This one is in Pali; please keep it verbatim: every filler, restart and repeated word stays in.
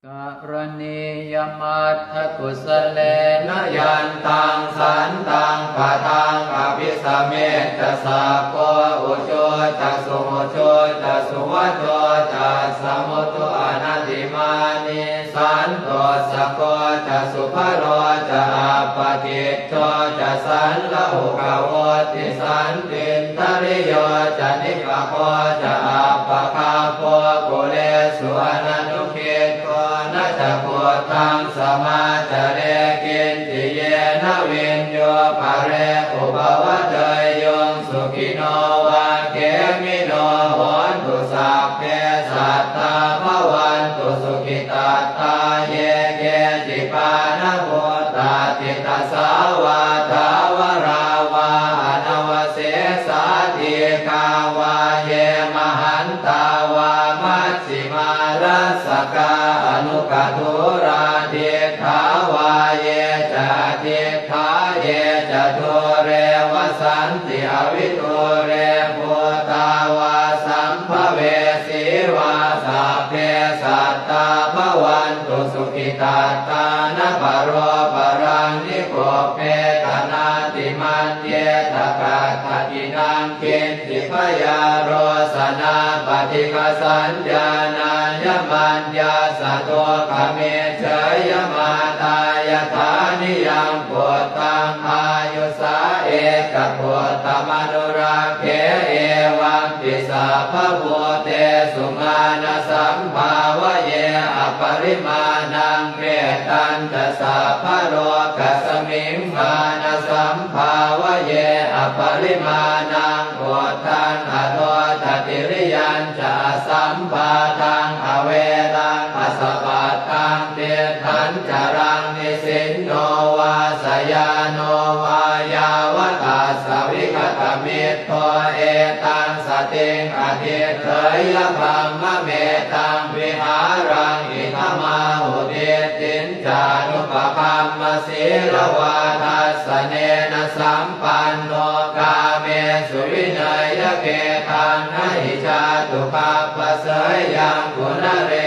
Karaṇīyamatthakusalena yantaṃ santaṃ padaṃ abhisamecca, sakko ujū ca suhujū ca suvaco cassa mudu anatimānī, santussako ca subharo ca appakicco ca sallahukavutti, santindriyo ca nipako ca appagabbho kulesu ananu giddho. Na ca khuddaṃ samācare kiñci yena viññū pare upavadeyyuṃ. Sukhino vā khemino hontu, sabbe sattā bhavantu sukhitattā. Ye keci pāṇabhūtatthi, tasā vā thāvarā vā anavasesā, dīghā vā ye mahantā vā maj jhimā rassakā aṇukathūlā, diṭṭhā vā ye ca adiṭṭhā ye ca dūre vasanti avidūre, bhūtā vā sambhavesī vā, sabbe sattā bhavantu sukhitattā. Na paro paraṃ nikubbetha, nātimaññetha katthaci naṃ kiñ ci, byārosanā paṭighasaññā nāññamaññassa dukkhamiccheyya. Mātā yathā niyaṃ puttaṃ āyusā ekaputtamanurakkhe, evampi sabbabhūtesu mānasambhāvaye aparimāṇaṃ. Mettañca sabbalokasmiṃ mānasambhāvaye aparimāṇaṃ, uddhaṃ adho ca tiriyañca asambādhaṃ averaṃ asapattaṃ. Tiṭṭhañcaraṃ nisinno vā sayāno vā yāvatassa vigatamiddho, etaṃ satiṃ adhiṭṭheyya brahmametaṃ vihāraṃ idhamāhu. Diṭṭhiñ ca anupagamma sīlavā dassanena sampanno, kāmesu vineyya gedhaṃ na hi jātu gabbhaseyyaṃ punare